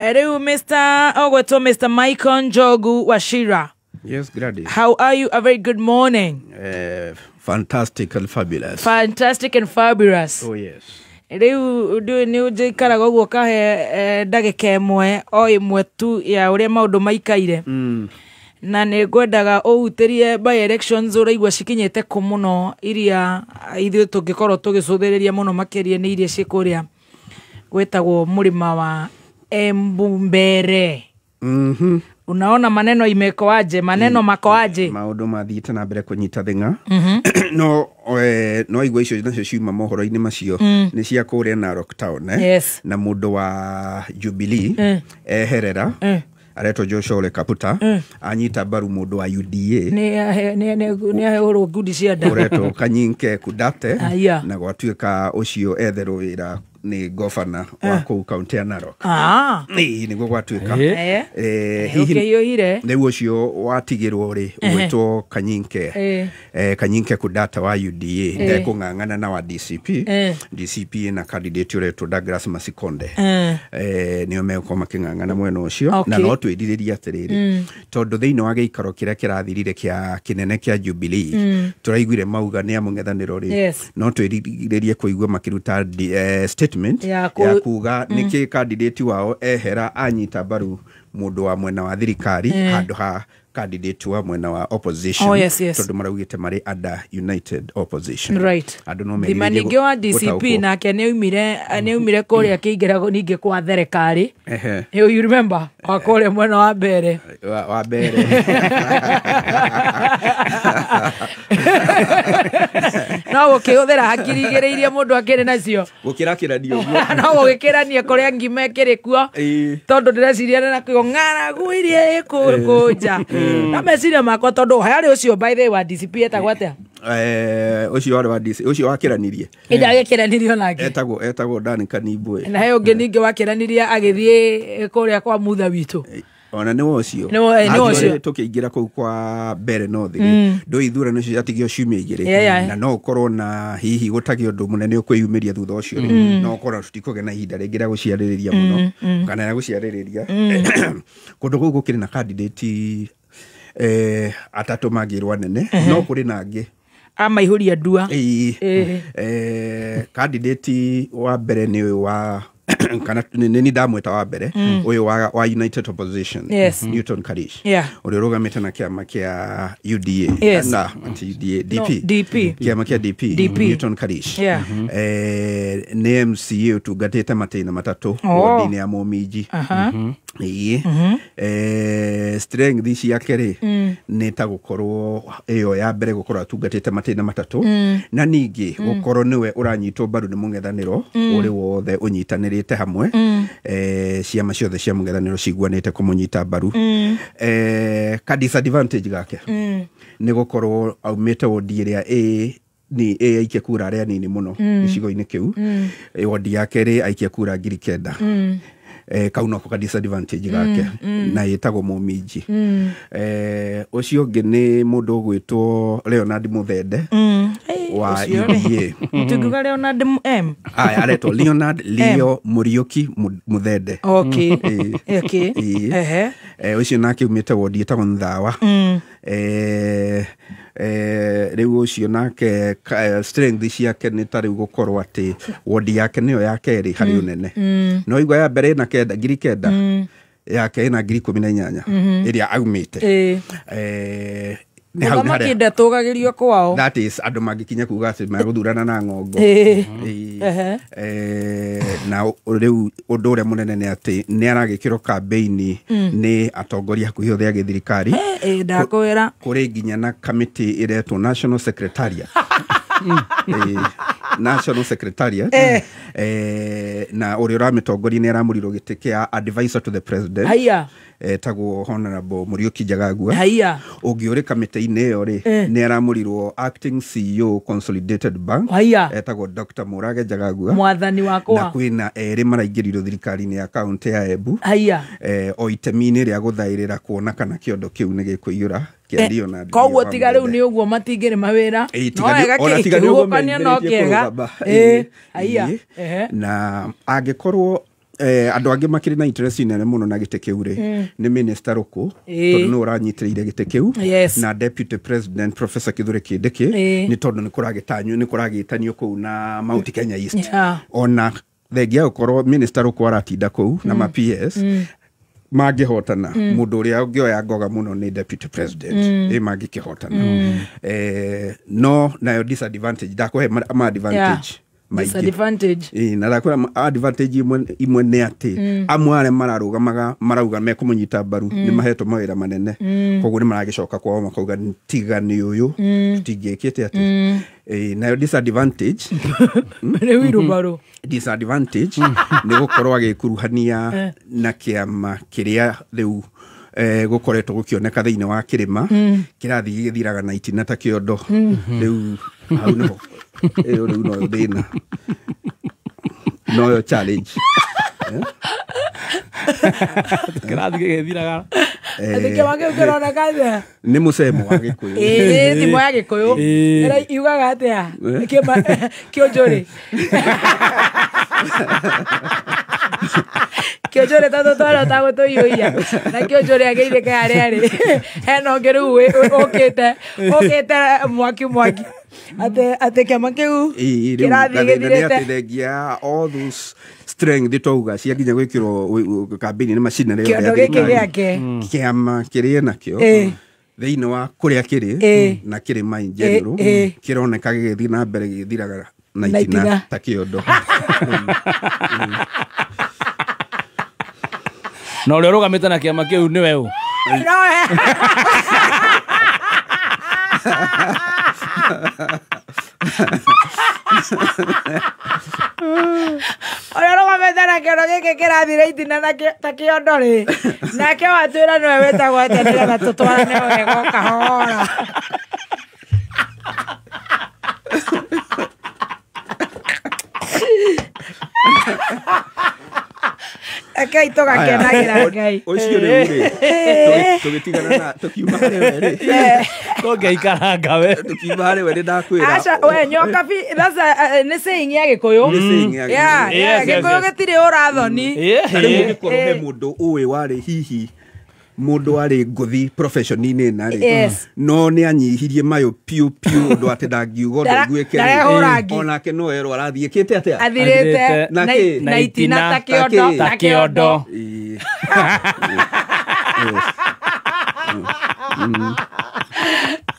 Rĩu Mr. Ogwetwo Mr. Michael Njogu Wachira. Yes, Gladys. How are you? A very good morning. Fantastic and fabulous. Fantastic and fabulous. Oh, yes. Rĩu ndũĩ nĩ njikaraga ũguo kahe ndagĩka ĩmwe o ĩmwe tu ya ũrĩa maũndũ maikaire. Na nĩ ngwendaga ũhutĩrie by elections ũraigua cikinyĩte kũ mũno iria ithuĩ tũngĩkorwo tũgĩcũthĩrĩria mũno makĩria nĩ iria ciĩ kũrĩa gwĩtagwo mũrĩma wa Embu Mbere. Unaona maneno imekoaje, maneno makoaje. Maũndũ mathiĩte na mbere kũnyita thing'a. No no igua icio nacio ciuma mohoro-inĩ macio nĩ cia kũrĩa Narok Town, eh? Yes. Na mũndũ wa Jubilee eherera aretwo Joshua Ole Kaputa anyita mbaru mũndũ wa UDA nĩ ahũrwo ngundi cia nda ũretwo Kanyinke Kudate. Aya. Na gwatuĩka ũcio etherwo wĩra nĩ governor wa kũu kaunti ya Narok. Ĩĩ, nĩguo gwatuĩka. Hihi Ũkĩhiũhire. Rĩu ũcio watigĩrwo rĩ ũgwĩtwo Kanyinke Kanyinke Kudata wa UDA ndekũng'ang'ana na wa DCP. DCP ĩna candidate ũretwo Douglas Masikonde. Nĩo megũkorwo makĩng'ang'ana mwena ũcio. Na no twĩrirĩrie atĩrĩrĩ, tondũ thĩinĩ wa gĩikaro kĩrĩa kĩrathirire kĩa kĩnene kĩa Jubilee tũraiguire mauga nĩ a mũng'ethanĩro rĩ, no twĩrirĩrie kũigua makĩruta statement Ya ya kuga nĩkĩ candidate wao ehera anyita mbaru mũndũ wa mwena wa thirikari handũ ha candidate wa mwena wa opposition. Oh, yes, yes. Tondũ maraugĩte marĩ under united opposition. Andũ no Thima merirĩrie ningĩ wa DCP gũtaũkwo. nake nĩaumire kũrĩa akĩingĩra ningĩ kwa thirikari. You remember? Wa kũrĩa mwena wa mbere. Wa mbere. No gũkĩhũthĩra hakiri igĩrĩ iria mũndũ akĩrĩ nacio. Gũkĩrakĩrania ũguo. No gũgĩkĩrania kũrĩa ngima ĩkĩrĩ kuo. Tondũ ndĩreciria na kuo ng'aragu iria ĩkũ nja. Na meciria makwa tondũ harĩ ũcio by the way wa DCP etagwo atĩa? Ũcio warĩ wa DCP, ũcio wakĩranirie. Ĩndĩ agĩkĩranirio nake. Etagwo Dan Kanibwe. Na he ũngĩ ningĩ wakĩranirie agĩthiĩ kũrĩa kwa mutha witũ. Ona nĩ ũcio. Nĩ ũcio. Athiĩ tũkĩingĩra kũu kwa mbere North rĩ, ndũĩ ithurano icio ciatigio ciumia igĩrĩ. Na no ũkorwo na hihi gũtagĩ ũndũ mũnene ũkwĩyumĩria thutha ũcio rĩ, no ũkorwo tũtikũgĩa na ihinda rĩngĩ rĩa gũciarĩrĩria mũno, kana rĩa gũciarĩrĩria. Kũndũ kũu gũkĩrĩ na candidate atatũ mangĩrwo anene, no kũrĩ na angĩ. Amaihũria ndua. Ĩĩ. Candidate wa mbere nĩ ũyũ wa kana nĩ ndamwĩta wa mbere ũyũ wa United Opposition, Newton Karish, ũrĩa ũrũgamĩte na kĩama kĩa UDA. Na ti UDA, DP. No, DP. Kĩama kĩa DP. DP. Newton Karish. Nĩ MCA ũtungatĩte matĩna matatũ wodi-inĩ ya Mũminji. Ĩĩ. Strength ciake rĩ nĩ ta gũkorwo ĩyo ya mbere gũkorwo atungatĩte matĩna matatũ, na ningĩ gũkorwo nĩwe ũranyitwo mbaru nĩ mũng'ethanĩro ũrĩ wothe ũnyitanĩrĩte hamwe. Ciama ciothe cia mũng'ethanĩro ciguanĩte kũmũnyita mbaru. Ka disadvantage gake nĩ gũkorwo aumĩte wodi ĩrĩa ĩ ni ĩ aikia kura arĩa anini mũno gĩcigo-inĩ kĩu. Wodi yake rĩ aikia kura 9,000. Kau nako ka disadvantage gake, na ĩtagwo Mũminji. Ũcio ũngĩ nĩ mũndũ ũgwĩtwo Leonard Muthende wa Ũcio rĩ. UDA. Tũngiuga Leonard M. Aya, aretwo Leonard Leo Muriuki Muthende. Ĩĩ. Ĩĩ. Ũcio nake umĩte wodi ĩtagwo Nthawa. Rĩu ũcio nake strength ciake nĩ ta rĩu gũkorwo atĩ wodi yake nĩyo ya kerĩ harĩ ũnene. No igua ya mbere ĩna kenda, 9,000. Yake ĩna 18,000 ĩrĩa aumĩte. Nĩ hau nĩ Mũthamaki harĩa ndatũgagĩrio kwao. That is, andũ mangĩkinya kuga atĩ megũthurana na ng'ongo. Ĩĩ. Na rĩu ũndũ ũrĩa mũnene nĩ atĩ nĩ aragĩkĩrwo kambĩini nĩ atongoria hakuhĩ othe a gĩthirikari. Ndakwĩra. Kũrĩ nginya na kamĩtĩ ĩretwo National Secretariat. National Secretariat. Na ũrĩa ũramĩtongoria nĩ aramũrirwo gĩtĩ kĩa advisor to the president. Haiya. Etagwo Honorable Muriuki Njagagua. Haiya. Ũngĩ ũrĩ kamĩtĩ-inĩ ĩyo rĩ, nĩ aramũrirwo acting CEO Consolidated Bank. Haiya. Etagwo Dr. Murage Njagagua. Mwathani wakwa. Na kwĩna erĩ maraingĩrirwo thirikari-inĩ ya kaunti ya Embu. Haiya. O itemi-inĩ rĩa gũthaĩrĩra kuona kana kĩondo kĩu nĩ gĩkũiyũra kĩa Leonard Koguo Leo tiga rĩu Wamũthe. nĩ ũguo matingĩrĩ mawĩra. Tiga No wega ona tiga nĩ ũguo kĩhuhũkanio no meimĩrĩtie kĩega. kũrũgama. Haiya. Na angĩkorwo Andũ angĩ makĩrĩ na interest nene mũno na gĩtĩ kĩu rĩ nĩ Minister Ruku, tondũ nĩwe ũranyitĩrĩire gĩtĩ kĩu, na Deputy President Professor Kithure Kindiki, nĩ tondũ nĩ kũragĩtanywo, nĩ kũragĩtanio kũu na Mount Kenya East. Ona thengia gũkorwo Minister Ruku aratinda kũu na ma PS mangĩhotana, mũndũ ũrĩa ũngĩoya ngoga mũno nĩ Deputy President, ĩ mangĩkĩhotana. No nayo disadvantage, ndakũhe ma advantage disadvantage. Na ndakwĩra advantage imwe nĩ atĩ amwe arĩa mararũgamaga marauga mekũmũnyita mbaru nĩ mahetwo mawĩra manene, koguo nĩ maragĩcoka kwao makauga tiga nĩ ũyũ tũtingĩkĩte atĩ. Nayo disadvantage nĩ wheelbarrow. Disadvantage nĩ gũkorwo agĩkuruhania na kĩama kĩrĩa rĩu gũkoretwo gũkĩoneka thĩinĩ wa kĩrĩma kĩrathiĩ gĩgĩthiraga na itina ta kĩondo. Rĩu hau nĩho ĩyo rĩu noyo thĩna, noyo challenge. Kĩrathiĩ gĩgĩthiraga. Atĩ kĩama kĩu kĩroneka atĩa? Nĩ mũcemo wa Gĩkũyũ. Ĩĩ, thimo ya Gĩkũyũ. Ĩrĩa yugaga atĩa? Kĩonjũrĩ. Kĩonjũrĩ tondũ twana ũtagũtũiyũia. Na kĩonjũrĩ ageithĩke harĩa arĩ. Hena ũngĩ rĩu ũkĩte mwaki mwaki. Atĩ kĩama kĩu kĩrathiĩ gĩthirĩte. Nĩ atĩ thengia all those strength twauga cia nginya gwĩkĩrwo kambĩini nĩ machinery yothe. Kĩondo gĩkĩ gĩake. Kĩama kĩrĩa nakĩo thĩinĩ wa kũrĩa kĩrĩ na kĩrĩma in general kĩroneka gĩgĩthiĩ na mbere gĩgĩthiraga na itina ta kĩondo. Na ũrĩa ũrũgamĩte na kĩama kĩu nĩwe ũ? Ũrĩa ũrũgamĩte na kĩondo gĩkĩ kĩrathira itina ta kĩondo rĩ, nake watwĩra nĩwe wĩtagwo atĩa nĩgetha tũtwarane wega o kahora. Rekei tũgakenagĩra Ngai. Ũcio rĩu rĩ, tũgĩtigana na tũkiuma harĩ we rĩ. Tũngĩikaranga we. Tũkiuma harĩ we nĩ ndakwĩra. Aca, we nyoka bi, that's a, nĩ saying ya Gĩkũyũ. Nĩ saying ya Gĩkũyũ. Gĩkũyũ gĩtirĩ ũrathoni. Ta rĩu ũngĩkorwo he mũndũ ũĩ warĩ hihi mũndũ warĩ ngũthi profession-inĩ ĩna rĩ, no nĩ anyihirie mayũ piũ piũ ũndũ atĩ ndangiuga ũndũ aiguĩke rĩ. Ndarehũra ngi. Onake no erwo arathiĩ ĩkĩte atĩa? Athirĩte Na kĩ? na itina ta kĩondo. Ta kĩondo.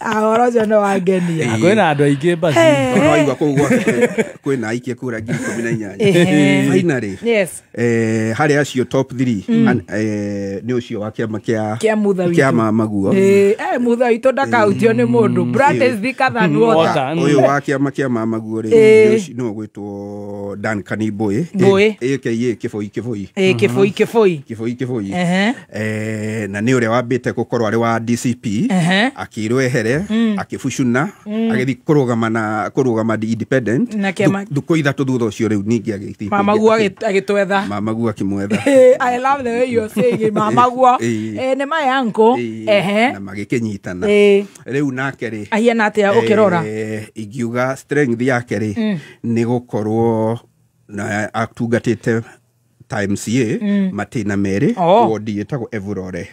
Ũhoro ũcio nĩ wangenia. Kwĩna andũ aingĩ basi. No waigua kũu gwake kwĩna aikia kura 18,000. Finally. Yes. Harĩ acio top 3 nĩ ũcio wa kĩama kĩa Mutha witũ. Kĩa Mamaguo. Mutha witũ ndakautio nĩ mũndũ. Blood is thicker than water. Ũyũ wa kĩama kĩa Mamaguo rĩ, nĩ ũcio nĩwe ũgwĩtwo Dan Kanimbũĩ. AKA Kĩboi Kĩboi. Kĩboi Kĩboi. Kĩboi Kĩboi. Na nĩ ũrĩa wambĩte gũkorwo arĩ wa DCP, akĩrwo ehere, akĩbucuna, agĩthiĩ kũrũgama na kũrũgama independent. Na kĩama Thukũ ithatũ thutha ũcio rĩu ningĩ agĩthiĩ Mamaguo agĩtwetha. Mamaguo akĩmwetha. I love the way you're saying it, Mamaguo. Nĩ my uncle. Na magĩkĩnyitana. Rĩu nake rĩ, Ahiana atĩa ũkĩrora? Ingiuga strength yake rĩ, nĩ gũkorwo na atungatĩte Times A, matĩna merĩ, wodi ĩtagwo Evurore.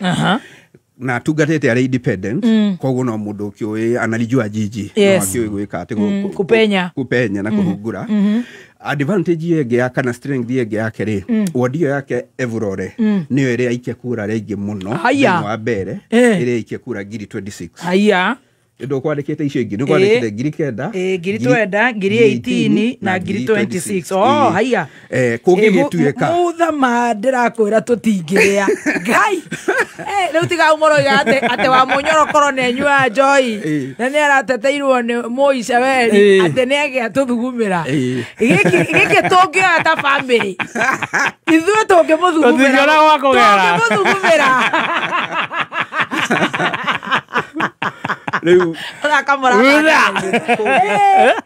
Na atungatĩte arĩ independent, koguo no mũndũ ũkĩũĩ analijua jiji, no akĩũĩ gwĩka atĩ Kupenya. kupenya na kũhungura. Advantage ĩngĩ ya kana strength ĩngĩ yake rĩ, wodi ĩyo yake Evurore nĩyo ĩrĩa aikia kura rĩngĩ mũno thĩinĩ wa mbere, ĩrĩa aikia kura 26,000. Haya. Ndå kwandĩkĩte icio ingĩ, nĩ kwandĩkĩte 9,000, 9,000, 18,000 na 26,000. Oh, haya. Kũngĩgĩtuĩka. Mutha ma ndĩrakwĩra tũtingĩrĩa. Ngai. Rĩu tiga ũmũroiga atĩ wa mũnyorokoro nĩ anyuaga njohi. Na nĩ arateteirwo nĩ Mũica Weri atĩ nĩ agĩa tũthugumĩra. Gĩkĩ tũngĩoya ta family. Ithuĩ tũngĩmũthugumĩra. Tũtingĩona gwa kũgera. Tũngĩmũthugumĩra. Rĩu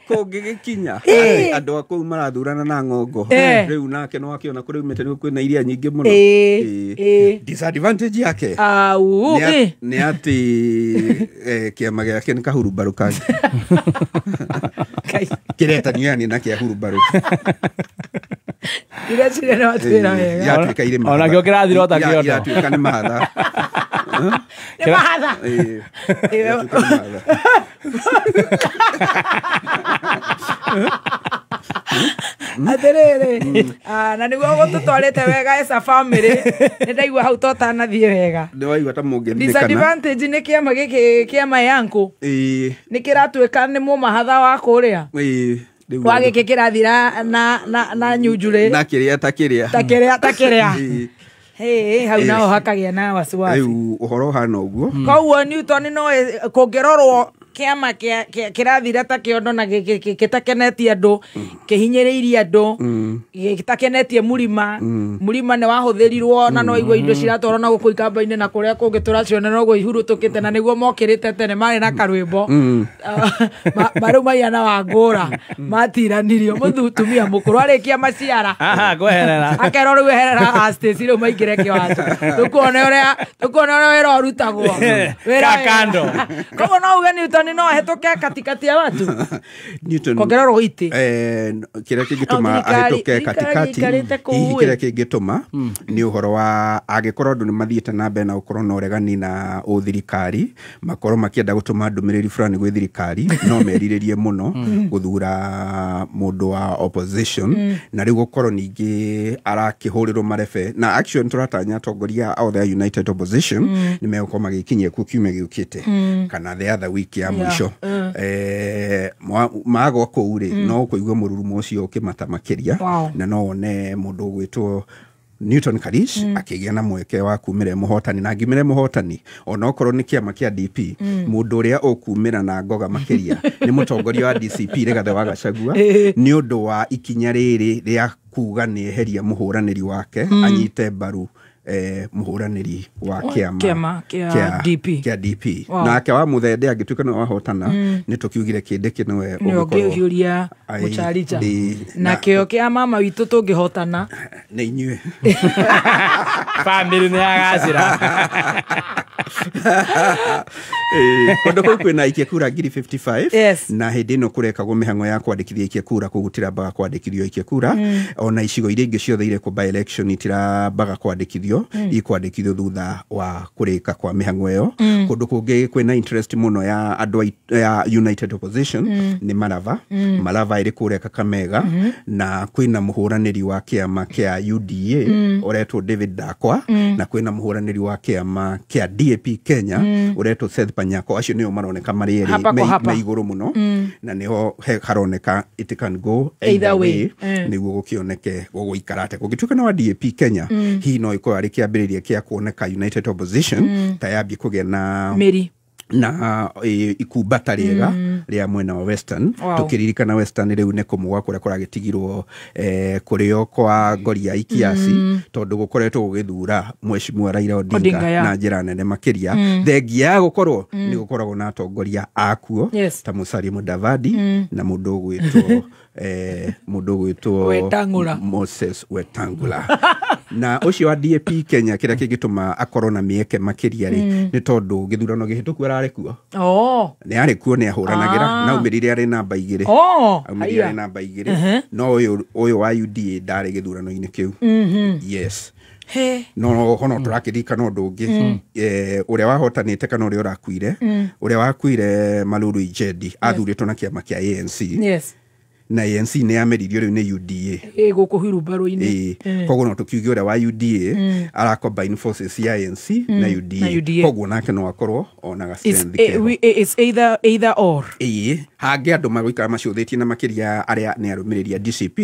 kũngĩgĩkinya andũ a kũu marathurana na ng'ongo, rĩu nake no akĩona kũrĩa umĩte nĩ kwĩna iria nyingĩ mũno. Disadvantage yake nĩ atĩ kĩama gĩake nĩ kahurumbarũ kangĩ. Kĩretanio yani na kĩa hurumbarũ. Ndĩreciria nĩ watwĩra wega. Iratuĩka irĩ mahatha. Onakĩo kĩrathira o ta kĩondo. Iratuĩka nĩ mahatha. Nĩ mahatha. Ĩĩ. Iratuĩka nĩ mahatha. Atĩrĩrĩ, na nĩguo gũtũtwarĩte wega as a family, nĩ ndaigua hau totanathiĩ wega. Nĩ waigua ta mũngĩririkana. Disadvantage nĩ kĩama gĩkĩ kĩa yanku Ĩĩ. nĩ kĩratuĩka nĩ mũmahatha wa kũrĩa Ĩĩ. Rĩu wa gĩkĩ kĩrathira na nyunjurĩ na kĩrĩa ta kĩrĩa. Ta kĩrĩa ta kĩrĩa. Ĩĩ. Hĩ, hau naho hakagĩa na wasiwasi. Rĩu ũhoro ũhana ũguo. Koguo Newton no kũngĩrorwo kĩama kĩrathira ta kĩondo na gĩtakenetie andũ, kĩhinyĩrĩirie andũ, gĩtakenetie mũrima. Mũrima nĩ wahũthĩrirwo na no igua indo ciratwarwo na gũkũ ikamba-inĩ na kũrĩa kũngĩ tũraciona noguo ihurutũkĩte na nĩguo mokĩrĩte tene marĩ na karwĩmbo. Marũ maigana wa ngũra matiranirio mũtumia mũkũrũ arĩkia maciara. Aha, kweherera. Akerwo rĩu eherera a Stacy rĩu maingĩre kĩwanja. Tũkuone ũrĩa wĩra ũrutagwo. Wĩra Ka kando. Koguo no uge Newton no ahĩtũke katikati ya watu. Newton Kongererwo itĩ. Kĩrĩa kĩngĩtũma ahĩtũke katikati, hihi kĩrĩa kĩngĩtũma nĩ ũhoro wa angĩkorwo andũ nĩ mathiĩte na mbere na gũkorwo na ũregani na ũthirikari, makorwo makĩenda gũtũma ndũmĩrĩri fulani gwĩ thirikari, no merirĩrie mũno gũthura mũndũ wa opposition, na rĩu gũkorwo ningĩ arakĩhũrĩrwo marebe. Na actually tũratanya atongoria othe a United Opposition nĩ megũkorwo magĩkinyia kuo kiumia gĩũkĩte kana the other week ya mũico. Magwa kũu rĩ, no kũigua mũrurumo ũcio ũkĩmata makĩria. Na no wone mũndũ ũgwĩtwo Newton Karish akĩgĩa na mweke wa kumĩra mũhotani, na angĩumĩra mũhotani onokorwo nĩ kĩama kĩa DP, mũndũ ũrĩa ũkumĩra na ngoga makĩria nĩ mũtongoria wa DCP Rigathĩ wa Gachagua, nĩ ũndũ wa ikinya rĩrĩ rĩa kuga nĩ eheria mũhũranĩri wake anyite mbaru mũhũranĩri wa kĩama kĩa DP. Kĩa DP. Nake wa Mũthende angĩtuĩka nĩwe wahotana, nĩ tũkiugire kĩndĩ nĩwe ũgũkorwo ũngĩhiũria mũcharicha. Na kĩo kĩa mama witũ tũngĩhotana nĩ inyuĩ. Family nĩ yagacĩra. Kũndũ kũu kwĩna aikia kura 55,000. Yes. Na hĩndĩ ĩno kũrekagwo mĩhang'o ya kwandĩkithia aikia kura, kũu gũtirambaga kwandĩkithio aikia kura. Ona icigo iria ingĩ ciothe irekwo by election itirambaga kwandĩkithio, ikwandĩkithio thutha wa kũrĩka kwa mĩhang'o ĩyo. Kũndũ kũngĩ kwĩna interest mũno ya andũ ya United Opposition nĩ Malava. Malava ĩrĩ kũrĩa Kakamega, na kwĩna mũhũranĩri wa kĩama kĩa UDA ũretwo David Dakwa, na kwĩna mũhũranĩri wa kĩama kĩa DAP Kenya ũretwo Seth Panyako. Acio nĩo maroneka marĩ erĩ me igũrũ mũno, na nĩho haroneka it can go either way, nĩguo gũkĩoneke gũgũikara atĩa. Kũngĩtuĩka nĩ wa DAP Kenya, hihi no ĩkorwo arĩ kĩambĩrĩria kĩa kuoneka United Opposition ta yambie kũgĩa na mĩri na ikumbata rĩega rĩa mwena wa Western. Tũkĩririkana Western rĩu nĩ kũmũgwa kũrĩa kũragĩtigirwo kũrĩo kwa Ngoria Ikiasi, tondũ gũkoretwo gũgĩthura Mheshimiwa Raila Odinga na njĩra nene makĩria. Thengia ya gũkorwo nĩ gũkoragwo na atongoria akuo ta Musalia Mudavadi na mũndũ ũgwĩtwo Wetangula. Moses Wetangula. Na ũcio wa DAP Kenya kĩrĩa kĩngĩtũma akorwo na mĩeke makĩria rĩ, nĩ tondũ gĩthurano gĩhĩtũku ararĩ kuo. Nĩ arĩ kuo, nĩ ahũranagĩra, na aumĩrire arĩ namba 2. Aumĩrire arĩ namba 2. No ũyũ wa UDA ndarĩ gĩthurano-inĩ kĩu. Yes. No hono tũrakĩririkana ũndũ ũngĩ, ũrĩa wahotanĩte kana ũrĩa ũrakuire, ũrĩa wakuire Malulu Injendi athurĩtwo na kĩama kĩa ANC. Yes. Na ANC nĩ yameririo rĩu nĩ UDA. Gũkũ hurumbarũ-inĩ. Koguo no tũkiuge ũrĩa wa UDA ara combine forces ya ANC na UDA. Koguo nake no akorwo onaga strength keho. It's either or. Hangĩ andũ magũikara macũthĩtie na makĩria arĩa nĩ arũmĩrĩri a DCP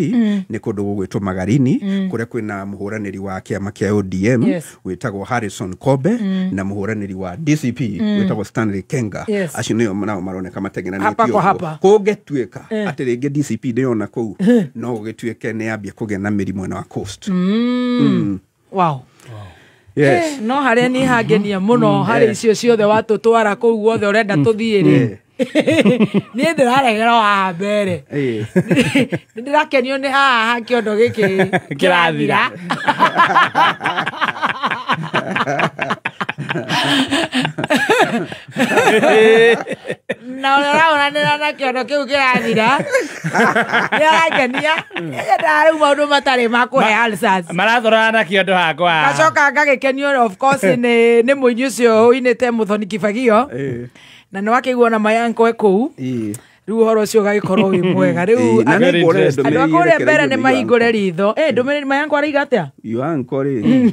nĩ kũndũ gũgwĩtwo Magarini, kũrĩa kwĩna mũhũranĩri wa kĩama kĩa ODM wĩtagwo Harrison Kobe, na mũhũranĩri wa DCP wĩtagwo Stanley Kenga. Acio nĩo nao maroneka mateng'eranĩtio ũguo. Kũngĩtuĩka atĩ rĩngĩ DCP ndĩona kũu, no gũgĩtuĩke nĩ yambia kũgĩa na mĩri mwena wa Coast. Wow. Yes. No harĩa niĩ hangenia mũno harĩ icio ciothe watũtwara kũu guothe ũrenda tũthiĩ rĩ, niĩ ndĩraregera haha mbere. Nĩ ndĩrakenio nĩ haha kĩondo gĩkĩ kĩrathira. Na ũrĩa ũrahũranĩra na Kĩondo kĩu kĩrathira nĩ arangenia. Nyendaga rĩu maũndũ matarĩ ma kũhe ulcers. Marathorana na kĩondo hakwa. Gacoka ngagĩkenio of course nĩ mũini ũcio ũinĩte Mũthoni Kibagio. Na nĩ wakĩigua na mayanko e kũu. Rĩu ũhoro ũcio ũgagĩkorwo wĩ mwega. Rĩu Na Very nĩ nguona interesting. andũ a ndũmĩrĩri kũrĩa mbere ĩrekereirio nĩ nĩ mahingũre Yuanko. ritho. Ndũmĩrĩri mayanko araiga atĩa? Yuanko rĩ,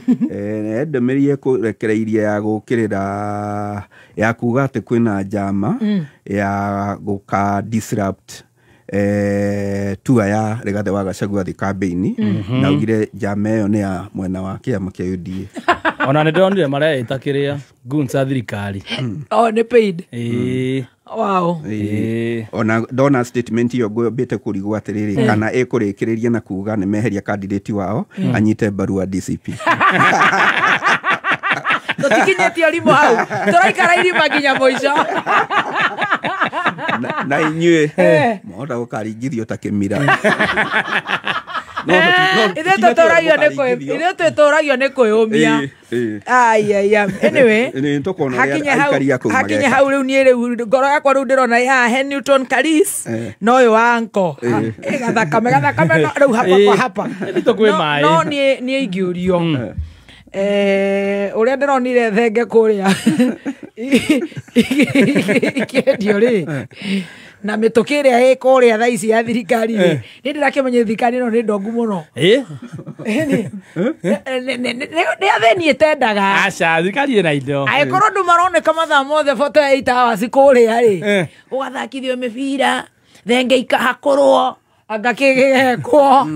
ndũmĩrĩri ĩkũrekereirie ya gũkĩrĩra ya kuga atĩ kwĩna njama ya gũka disrupt tua ya Rigathĩ wa Gachagua thi kambĩini, na augire njama ĩyo nĩ ya mwena wa kĩama kĩa UDA. Ona nĩ ndĩronire mareĩta kĩrĩa goons a thirikari. Oh, nĩ paid. Ĩĩ. Wow. Ĩĩ. Ona ndona statement ĩyo ngwambĩte kũrigwo atĩrĩrĩ, kana ĩkũrĩkĩrĩria na kuga nĩ meheria candidate wao anyite mbaru wa DCP. Tũtikinyĩtie ũrimũ hau. Tũraikara irima nginya mũico. Na inyuĩ mwahota gũkaringithio ta kĩmira. No, no, Ithuĩ tũtũragio nĩ kwĩ- tũkaringithio. ithuĩ twĩtũragio nĩ kwĩyũmia. Ĩĩ, ĩĩ. Ai, ai, ai. Anyway, Nĩ tũkuona ũrĩa hakinye hau aikari a kũu hakinye mageka. hau rĩu niĩ rĩu ngoro yakwa rĩu ndĩrona ĩ haha he Newton Karis na ũyũ wa anko. Gathakame gathakame no rĩu hapa kwa hapa. Nĩ kwĩ No- maĩ. no niĩ niĩ ingĩũrio ũrĩa ndĩronire thenge kũrĩa ikĩendio rĩ na mĩtũkĩ ĩrĩa ĩ kũrĩa thaa ici ya thirikari rĩ, nĩ ndĩrakĩmenya thirikari ĩno nĩ ndongu mũno. Ĩĩ. Nĩ athĩni ĩtendaga. Aca, thirikari ĩna indo. Angĩkorwo andũ maroneka mathaa mothe boto ya 8 hours kũrĩa rĩ, ũgathakithio mĩbira, thenge ikahakũrwo, anga kĩgekwo,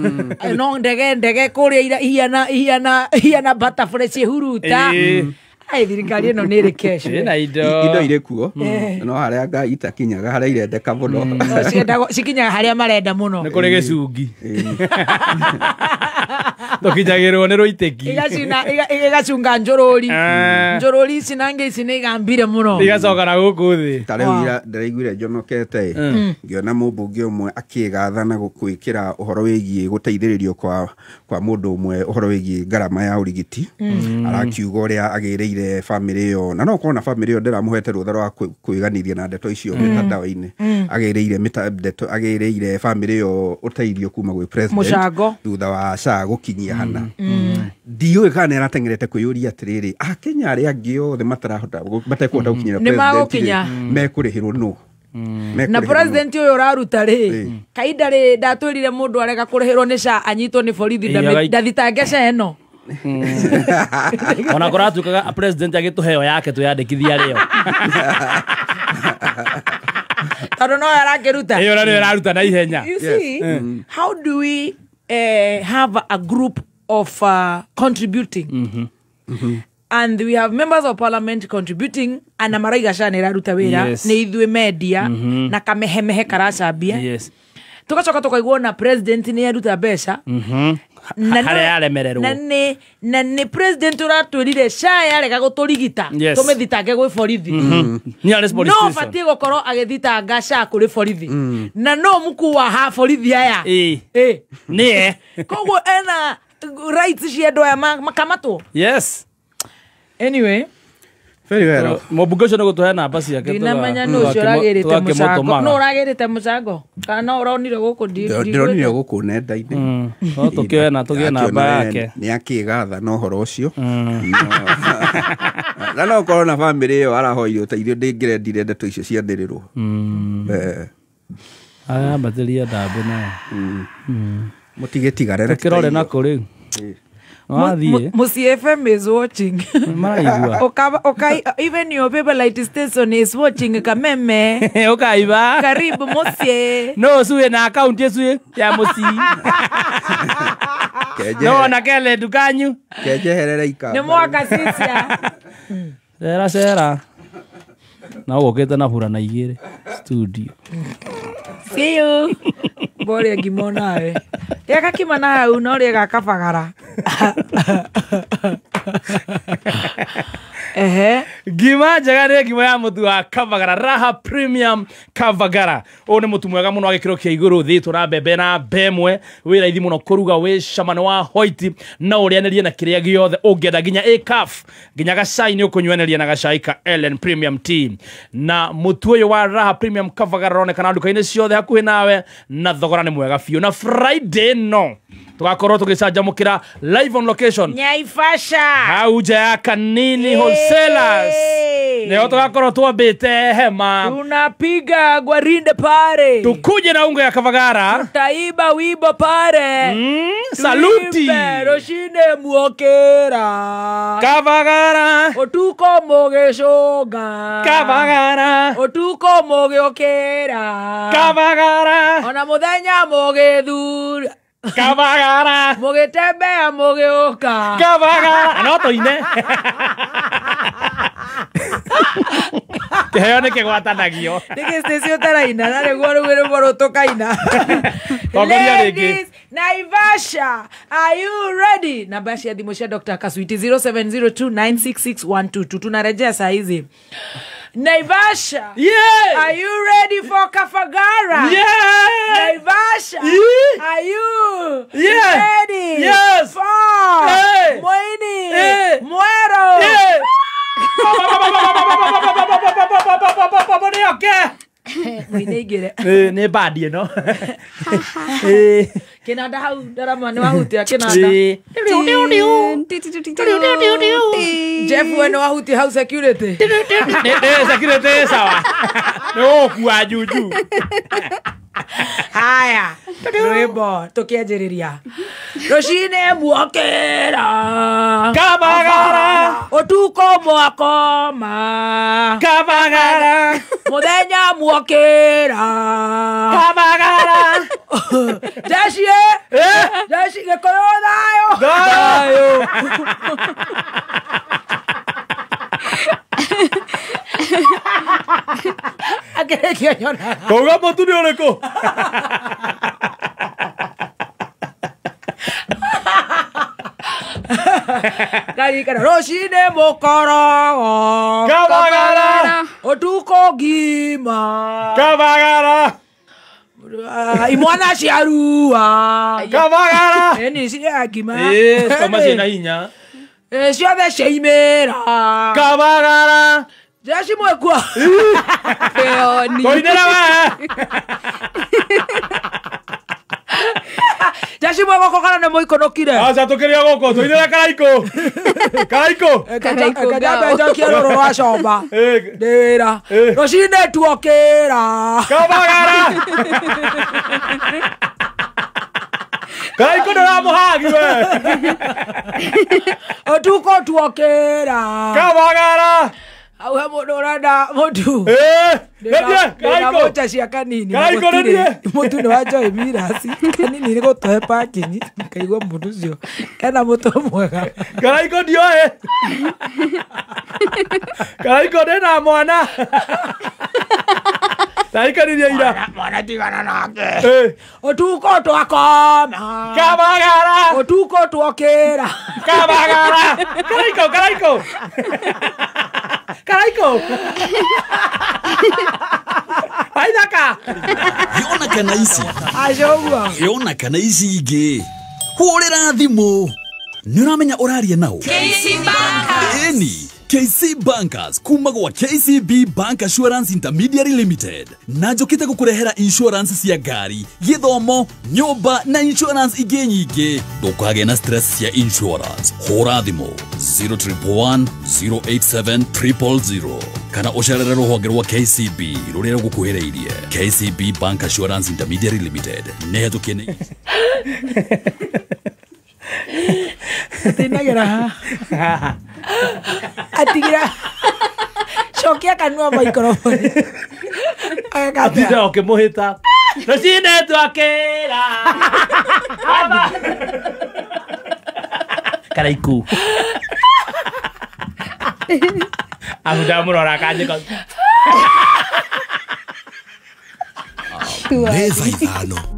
no ndege ndege kũrĩa ihiana ihiana ihiana butterfly ciĩhuruta. Ai, thirikari ĩno nĩ ĩrĩ cash. Ĩna indo. Indo irĩ kuo no harĩa ngai itakinyaga harĩa irendeka mũno. No, ciendagwo cikinyaga harĩa marenda mũno. Nĩ kũrĩ gĩcungi. Tũkinyagĩrwo nĩ rũitĩki. Igacina igacunga njũrũri. Njũrũri ici na ngĩ ici nĩ igambire mũno. Igacoka na gũkũ thĩ. Ta rĩu ira ndĩraiguire njonokete ngĩona mũmbunge ũmwe akĩgatha na gwĩkĩra ũhoro wĩgiĩ gũteithĩrĩrio kwa mũndũ ũmwe ũhoro wĩgiĩ ngarama ya ũrigiti. Arakiuga ũrĩa agĩrĩire bamĩrĩ ĩyo, na no ũkorwo na bamĩrĩ ĩyo ndĩramũhete rũtha rwa kwĩganithia na ndeto icio mĩtandao-inĩ. Agĩrĩire ndeto agĩrĩire bamĩrĩ ĩyo ũteithio kuma gwĩ president Mũcango. thutha wa SHA gũkinyia hana. Ndiũĩ kana nĩ arateng'erete kwĩyũria atĩrĩrĩ, akenya arĩa angĩ othe matarahota matekũhota gũkinyĩra Nĩ president rĩ, magũkinya. mekũrĩhĩrwo nũ? Na Mekũrĩhĩrwo nũ? president ũyũ ũraruta rĩ, kainda rĩ ndatwĩrire mũndũ arega kũrĩhĩrwo nĩ SHA anyitwo nĩ borithi ndathitange SHA ĩno. Ona kũratuĩkaga president agĩtũheo yake twĩyandĩkithia rĩo. Tondũ no arakĩruta. Ĩyo nĩyo ĩraruta na ihenya. You see, how do we have a group of contributing? And we have members of parliament contributing and maraiga SHA nĩ ĩraruta wĩra nĩ ithuĩ media na kamehemehe karacambia. Tugacoka tukaigua na president nĩ aruta mbeca. Na Harĩa yaremererwo. Na nĩ president ũratwĩrire SHA yarega gũtũrigita tũmĩthitange gwĩ borithi. Nearest police No station. batiĩ gũkorwo agĩthitanga SHA kũrĩ borithi. Na no mũkuu wa ha borithi aya. Ĩĩ. Ĩĩ. Nĩye. Koguo ena rights cia andũ aya makamatwo. Yes. Anyway, Very well. Mũmbunge ũcio nĩ gũtũhe namba ciake ndinamenya nũ ũcio ũragĩrĩte mũcango. Nũ ũragĩrĩte mũcango? Kana no ũronire gũkũ Ndĩronire gũkũ nenda-inĩ. No tũkĩoe na tũgĩe namba yake. Nĩ akĩgatha na ũhoro ũcio. Na no ũkorwo na bamĩrĩ ĩyo arahoire ũteithio, ndĩngĩrendire ndeto icio cianĩrĩrwo. Ayambatĩria ndambĩ nayo. Mũtigĩtigare na Tũkĩrore nakũ rĩu. Wathiĩ. Musi FM is watching. Maraigua. Even your favorite station is watching Kameme. Ũkaiba. Karibu Musi. No ũcuĩ na akaunti ĩcuĩ ya mũcii. No ona kele ndukanyu. Kenjeherere ikamba. Nĩ mwaka sisia. Cera cera. Na ũgũkĩte na burana igĩrĩ studio. See you. Bore ngimo nawe. Rĩa gakima na hau no rĩe gakabagara. Ehe. Ngima njega nĩ ngima ya mũtu wa Kavagara, Raha Premium Kavagara. Ũyũ nĩ mũtu mwega mũno wa gĩkĩro kĩa igũrũ, thĩtwo na mbembe na mbemwe, wĩ raithi mũno kũruga, wĩ cama, nĩ wa white, na ũrĩanĩrie na kĩrĩa gĩothe ũngĩenda, nginya A-cup, nginya gacai nĩ ũkũnyuanĩria na gacai ka Ellen Premium Tea. Na mũtu ũyũ wa Raha Premium Kavagara ũronekana nduka-inĩ ciothe hakuhĩ nawe, na thogora nĩ mwega biũ. Na Friday no tugakorwo tũgĩcanjamũkĩra live on location Nyaifasha hau nja ya Kanini Wholesalers, nĩho tũgakorwo twambĩte hema, tunapiga gwarinde pare, tukuje na unga ya Kavagara, tutaiba wimbo pare. Saluti Tuimbe, rũcinĩ muokĩra Kavagara, ũtukũ mũgĩcũnga Kavagara, ũtukũ mũgĩũkĩra Kavagara, ona mũthenya mũgĩthura Kavagara, mũgĩtembea mũgĩũka Kavagara. No tũine kĩheo nĩ kĩgwatanagio. Nĩkĩ Stacy ũtaraina na nĩguo rĩu rwĩmbo rũu tũkaina? Tongoria rĩngĩ. Ladies, Naivasha, are you ready? Namba cia thimũ cia Dr. Kasuiti 0702966122. Tunarejea saa hizi. Naivasha, Yeah! are you ready for Kafagara? Yeah! Naivasha, Yeah! are you Yeah! ready Yes! for Hey! Moini Hey! Mwero? Yeah! Moini igire. Nĩ bandi ĩno. Kinanda hau ndarama nĩ wahutia kinanda. Jeff we nĩ wahutia hau security. Nĩ security sawa. Nĩ gũgũkua juju. Haya, rwĩmbo tũkĩanjĩrĩria. Rũcinĩ muokĩra Kavagara, ũtukũ mwakoma Kavagara, mũthenya muokĩra Kavagara. Jeshi jeshi Gĩkũyũ thayũ. Thayũ. Akĩrĩkia nyonaga. Kauga mũtu nĩ ũrĩkũ? Ndarikana rũcinĩ mũkorogo Kavagara, ũtukũ ngima Kavagara, imwana cia rua Kavagara. Ĩni cirĩaga ngima. Coma ciĩna hinya. Ciothe ciaimĩra Kavagara. Jeshi mwekua. Tũinĩra we. Jeshi mwegoko kana nĩ mũikonokire? Aca tũkĩrĩ o gũkũ tũinĩra Karaikũ. Karaikũ. Kajambe njokie rũrũ rwa comba. Ndĩ wĩra. Rũcinĩ tuokĩra Kavagara. Karaikũ ndũramũhagi we. Ũtukũ tuokĩra Kavagara. Hau he mũndũ ũrenda mũtu. Karaikũ. Mũcha cia Kanini. Karaikũ nĩ Mũtu nĩ wa Joy Miras. Kanini nĩ gũtũhe parking. Ngaigua mũndũ ũcio ena mũtwe mwega. Karaikũ ndioĩ. Karaikũ ndĩna mwana. Ndaikaririe ira. Mwana tigana nake. Ũtukũ twakoma Kavagara, ũtukũ tuokĩra Kavagara. Karaikũ, Karaikũ. Karaikũ. Aithaka. Yona kana ici. Acio ũguo. Yona kana ici ingĩ. Hũrĩra thimũ. Nĩ ũramenya ũraria nao? KC Bankers. Ĩni. KC Bankers kuma gwa KCB Bank Assurance Intermediary Limited na njũkĩte gũkũrehera insurance cia ngari, gĩthomo, nyũmba na insurance ingĩ nyingĩ. Ndũkagĩe na stress cia insurance. Hũra thimũ 0111 087 000 kana ũcerere rũhonge rwa KCB rũrĩa rũgũkuhĩrĩirie. KCB Bank Assurance Intermediary Limited nĩ hetũkie nĩ Atinagĩra haha. Atigira cokia kanua microphone. Atinda ũkĩmũhĩta. Rũcinĩ twakĩra. Karaikũ. Ahu ndamũrora akanjĩka. Nĩ thaa 5.